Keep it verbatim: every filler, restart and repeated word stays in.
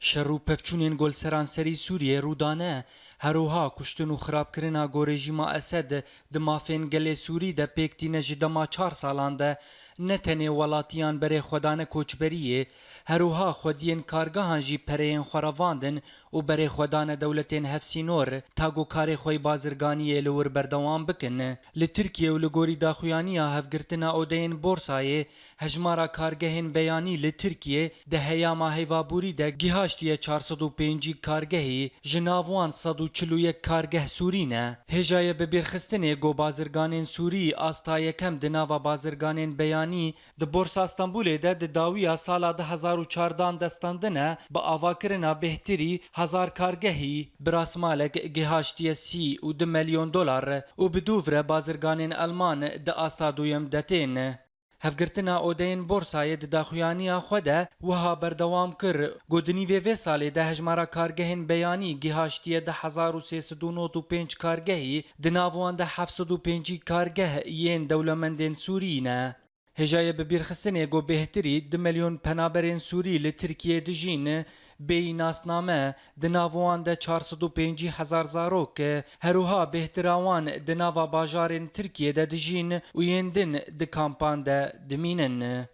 Şer û pevçûnên ku li seranserî Sûriyê rû dane, herwiha kuştin û xirabkirina ku rejîma Esed di mafên gelê Sûrî de pêk tîne ji dema çar salan de, ne tenê welatiyan berê xwe dane koçberiyê, herwiha xwediyên kargehan jî pereyên xwe revandin û berê xwe dane dewletên hevsînor, ta ku karê xwe yê bazirganiyê li wir berdewam bikin. Li Tirkiyê û li gorî daxuyaniya Hevgirtina Odeyên Borsayê, hejmara kargehên beyanî li Tirkiyê di heyama heyvabûrî de gihaştiye çar sed û pêncî kargehî, ji nav wan sed û çil û yek kargeh Sûrî ne. Hêja ye bibîrxistinê ku bazirganên Sûrî asta yekem di nava bazirganên beyanî di Borsa Stenbolê de di dawiya sala du hezar û çardan de standine, bi avakirina bêhtirî hezar kargehî, bi rasmalek gihaştiye sî û du milyon dolar û bi dûv re bazirganên Elman di asta duyem de tên. Hevgirtina Odeyên Borsayê di daxuyaniya xwe de wiha berdewam kir, ku di nîvê vê salê de hejmara kargehên beyanî gihaştiye du hezar û sê sed û nod û pênc kargehî, di nav wan de heft sed û pêncî kargeh yên dewlemendên Sûrî ne. Hêja ye bibîrxistinê ku bêhtirî du milyon penaberên Sûrî li Tirkiyê dijîn, bêyî nasname, di nav wan de çar sed û pêncî hezar zarok, herwiha bêhtira wan di nava bajarên Tirkiyê de dijîn û yên din di kampan de dimînin.